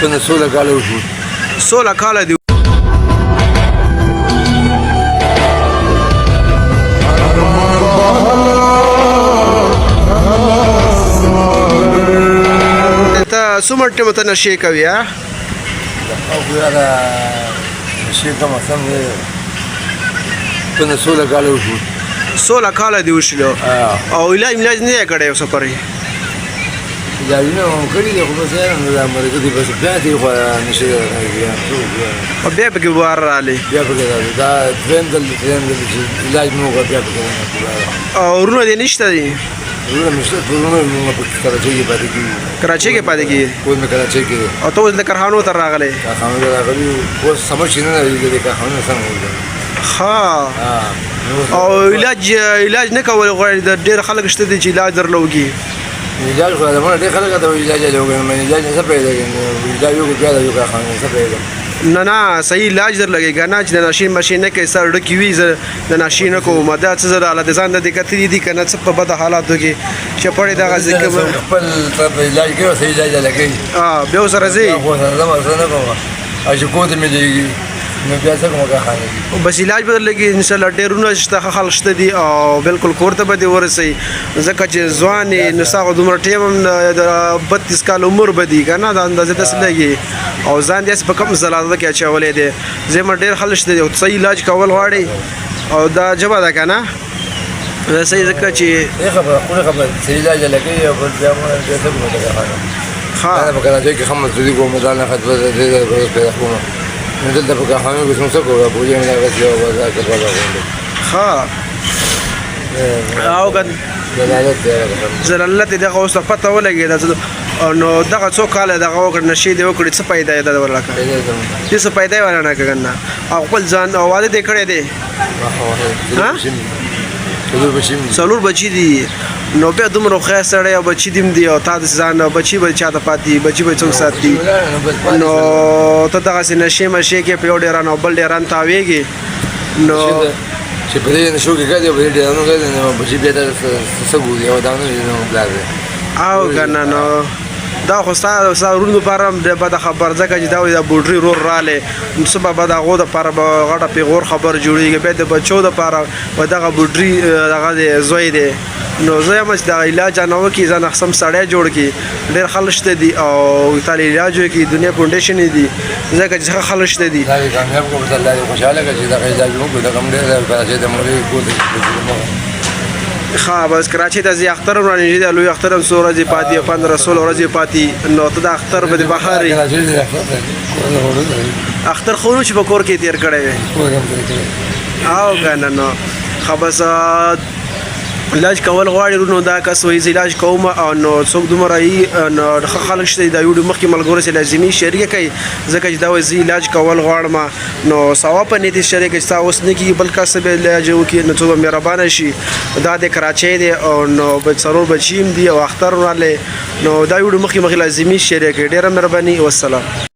15 16 کاله وشو. 16 کاله دی. ته څومره ټیم ته نشې کوي؟ ها؟ او یاره، نشې کوم سم دی، 15 16 کاله وشو. 16 کاله دی وشلو. او علاج ملاج نه کړی یو سفر؟ علاجونه هم کړي دي، خو بس یاره نو دا مرګ دی، بس بیا دی خو نشي. او بیا پکې بار رالی؟ بیا پکې راغلی، دا دریم ځل چې علاج مې وکړ، بیا پکې راغلی. او ورونه دې نشته دي؟ ورونه مې شته، ورونه مې په کراچۍ کې پاتې کېږي. کراچۍ کې پاتې کېږي؟ اوس مې کراچۍ کې دی. او ته اوس د کارخانو ته راغلی؟ کارخانو ته راغلی، اوس سمه چې نه راځي، د کارخانو څنګه وکړم؟ ښه، او علاج نه کول غواړي؟ د ډېر خلک شته دي چې علاج درله وکړي. علاج خو زموږ ډېر خلک ته علاج یې وکړي، مې علاج نه څه پیدا کوي؟ علاج یو بیا د یو کارخانه څه پیدا؟ نه نه، صحیح علاج در لګي کنه، چې د نشې مشې نه کوي، سر ډکی وي، زه د نشې نه کوم، دا څه زه حالت ځان د دقت دي کنه، څه په بد حالاتو کې چې پړې دغه ځکه خپل طرف علاج کوي، صحیح علاج لګي. ها، بیا سره زی. خو سره زما سره نه کوم، چې کوته مې لګي نو بیا څه کوم کارخانه؟ بس علاج به لګي ان شاء الله. ډېرونه شته، ښه خلک شته دي او بالکل کور ته به دې ورسي، ځکه چې ځوان یې، نو ستا خو دومره ټیم هم د 32 کال عمر به دي که نه، دا اندازې ته څه لګي او ځان دې هسې په کوم زلالت کې اچولی دی. زما ډېر خلک شته دي او صحیح علاج کول غواړي او دا ژبه ده که نه، دا صحیح ځکه چې یې خبره خو خبره صحیح علاج لګي او بل بیا مونږ بیا څه کوم کارخانه؟ ښه. دا په کراچۍ کې هم مزدوري کوم، ځان نه خدمت دې پیدا کوم، نو دلته په کارخانو کې څه کوم؟ بوجي مې راغلی او بازار کې بازار کوم. ښه، او که دلالت دی. ذلالت دغه اوس پته ولګېده. نو دغه څو کاله دغه وکړ، نشې دې وکړې، څه پیدا یې ده ورله؟ چې څه پیدا یې ورنه کړه نه، او خپل ځان او واده دې کړی دی؟ ها؟ څلور بچي مې. څلور بچي دي، نو بیا دومره هوښیار سړی او بچي دې هم دي، او تا داسې ځان، بچي به چاته پاتې، بچي به څوک ساتي؟ نو ته دغسې نشې مشې کې په یو ډېران او بل ډېران تاوېږي نو چې په دې نشو کې کړي، په دې ډېرانو کې نو بچي بیا ته څه ګوري؟ او دا نو پلار دی. او که نه، نو دا خو ستا وروڼو دپاره هم ډېر بده خبر، ځکه چې دا وایي دا بوډري ورور رالی، نو څه به د هغو دپاره به غټه پیغور خبر جوړېږي، بیا د بچو دپاره به دغه بوډري دغه دی زوی دی. نو زه یم چې دغه علاج نه وکړي، ځان سم سړی جوړ کړي. ډېر خلک شته دي او تا له علاج وکړي، دنیا فاونډیشن دي، ځکه چې ښه خلک شته دي. الله دې کامیاب کړه، الله دې خوشحاله کړه چې دغه علاج وکړو. دغه هم ډېر کراچۍ ته مولوي کور ته. ښه، بس کراچۍ ته ځي، اختر هم رانږدې دی، لوی اختر هم څو ورځې پاتې، 15 16 ورځې پاتې، نو ته د اختر به دې بهر یې. اختر خو نو چې په کور کې تېر کړی وي او که نه؟ نو ښه، بس علاج کول غواړي نو دا کس وایي زه علاج کوم، او نو څوک دومره یي نو ښه خلک شته. دا ویډیو مخکې ملګرو سره لازمي شریکه کړئ، ځکه چې دا وایي زه علاج کول غواړم، نو ثواب په نیت شریک چې تا اوس نه کېږي، بل کس به علاج وکړي، نو څوک به مهربانه شي. دا د کراچۍ دی او نو څلور بچي هم دي او اختر راغلی، نو دا ویډیو مخکې مخکې لازمي شریک کړئ. ډېره مهرباني، والسلام.